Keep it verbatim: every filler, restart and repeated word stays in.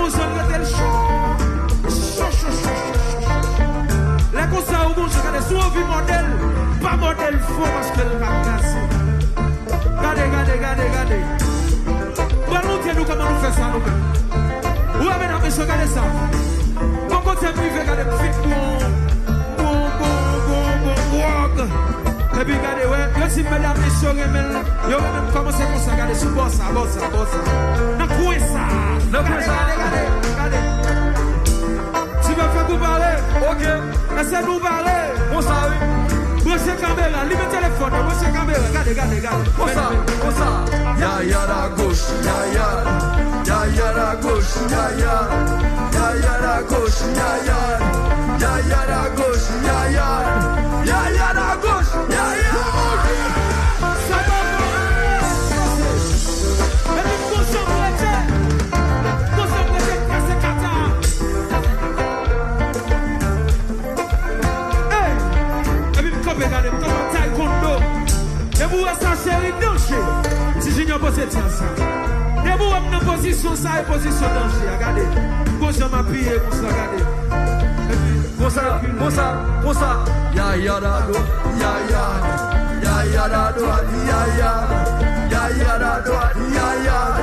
Gonzan rete l cho. Cho, cho, cho, cho, cho, cho. Lè konsa ou gonzan, gade, si w anvi mòde l, pa mòde l fò paske l ka kraze. Gade, gade, gade, gade. Pral montre nou kòman nou fè sa nou menm. Ou wè, medam, mesye, gade sa. Bon, kote m rive, gade, m fin bon, bon, bon, bon, bon, gwòg. Epi gade, wè, yo di medam, mesye, yo renmen l. Yo renmen l kòmanse konsa, gade, sou bò sa, bò sa, bò sa. Nan kwen sa. Nan kwen sa. Gade, gade, gade, gade. Ti bèf, fèk ou pare. Ok. Èske nou pare? Konsa, wi. Branche kamera, limen telefòn nan, branche kamera. Gade, gade, gade. Konsa, konsa. Yaya la goch, yaya. Yaya la goch, yaya. Yaya la goch, yaya. Yaya la goch, yaya. Yaya la goch, yaya. Sa pa bon. Epi gonzan rete. Gonzan rete kraze kata. Hey! Epi m kanpe, gade, m kanpe taekwondo. Depi w wè sa, cheri, danje. Ti Junior poze tè sa. Depi w wè m nan pozisyon sa, e pozisyon danje a, gade. Gonzan m apiye konsa, gade. Epi, konsa, konsa, konsa. Yaya la dwat, yaya. Yaya la dwat, yaya. Yaya la dwat, yaya.